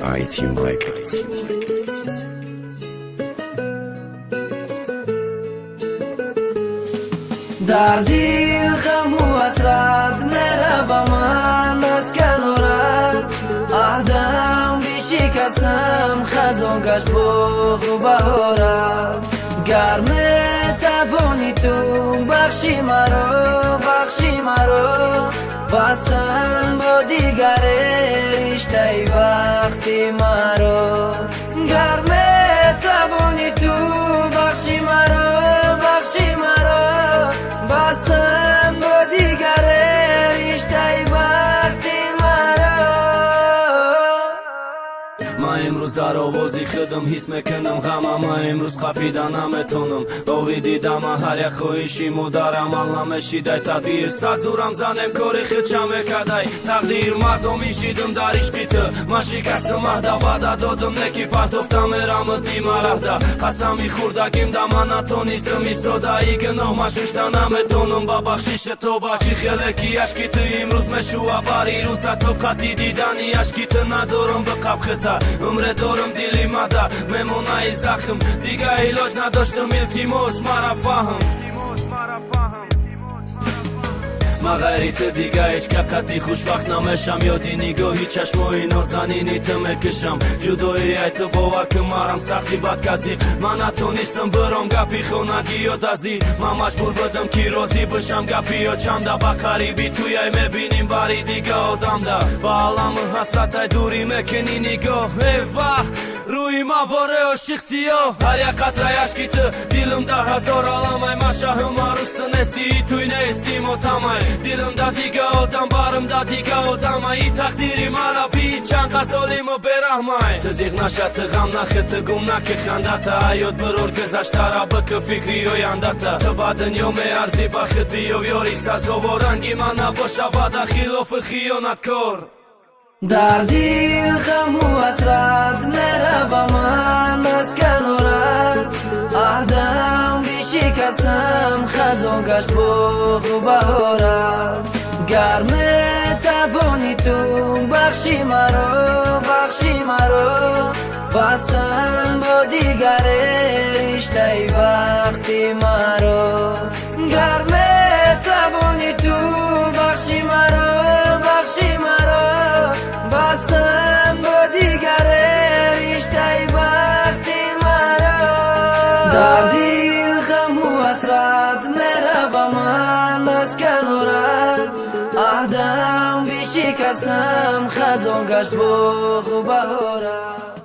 iTeam Records. Дар дил ғаму ҳасрат меравам ман аз канорат, аҳдам бишикастам, хазон гашт боғу баҳорат. Гар метавонӣ ту бахши маро, бахши маро, бастан бо дигаре риштаи бахти маро. Гар метавонӣ ту бахши маро, бахши маро, бастан бо дигаре риштаи бахти маро. Ман имрӯз дар овози худам ҳис мекунам ғама, ман имрӯз қапида наметонам. Ови дидама ҳар як хоҳиши модар амал намешидай тадбир. Сад зурам занем кори худша мекардай тақдир. Мазо мешидам дар ишқи ту, ман шикастам аҳда, ваъда додам неки партофтам мерамад нимараҳда. Қасами хурдагим да ман натонистам истода, и гуноҳ ман шушта наметонам. Ба бахшиши тоба чӣ хеле ки ашки ту имрӯз мешува бари рӯта, тоқати дидани ашки ту надорам ба қабхита. Умре дорам дили мада мемонаи захм, дига илоҷ надоштам, илтимос мара фаҳм. Ман ғайри ту дига ҳеҷ ка қатъи хушбахт намешам, ёди нигоҳи чашмои нозанини ту мекушам. Ҷудои ай ту бовар кун марам сахти бад казиқ, ман натонистам биром гапи хонагиё дазир. Ман маҷбур будам ки розӣ бишам гапиё чанда, ба қариби туяй мебиним бари дига одамда. Ба аламу ҳасратай дурӣ мекунӣ нигоҳ, э ваҳ, рӯи ман воре ошиқ сиёҳ. Ҳар як қатраи ашки ту дилам да ҳазор аламай, ман шаҳу марӯз ту нестӣ, туй нестӣ мотамай. Дилам да дига одам, барам да дига одамай, и тақдири мара бит чанд қазолиму бераҳмай. Ту зиқ наша, ту ғам нахи, ту гум наки хандата, ҳаёт бирор гузаштара, бики фикри ояндата. Ту ба дунё меарзӣ, ба худ биёв ёри сазовор, ранги ман набоша ваъда хилофи хиёнаткор. Дар дил ғаму ҳасрат меравам ман аз канорат, аҳдам бишикастам, хазон гашт боғу баҳорат. Гар метавонӣ ту бахши маро, бахши маро, бастан бо дигаре риштаи бахти маро. Гар метавонӣ ту бахши маро, бахши маро, бастан бо дигаре риштаи бахти маро. Дар дил ғаму ҳасрат меравам ман аз канорат, аҳдам бишикастам, хазон гашт боғу баҳорат.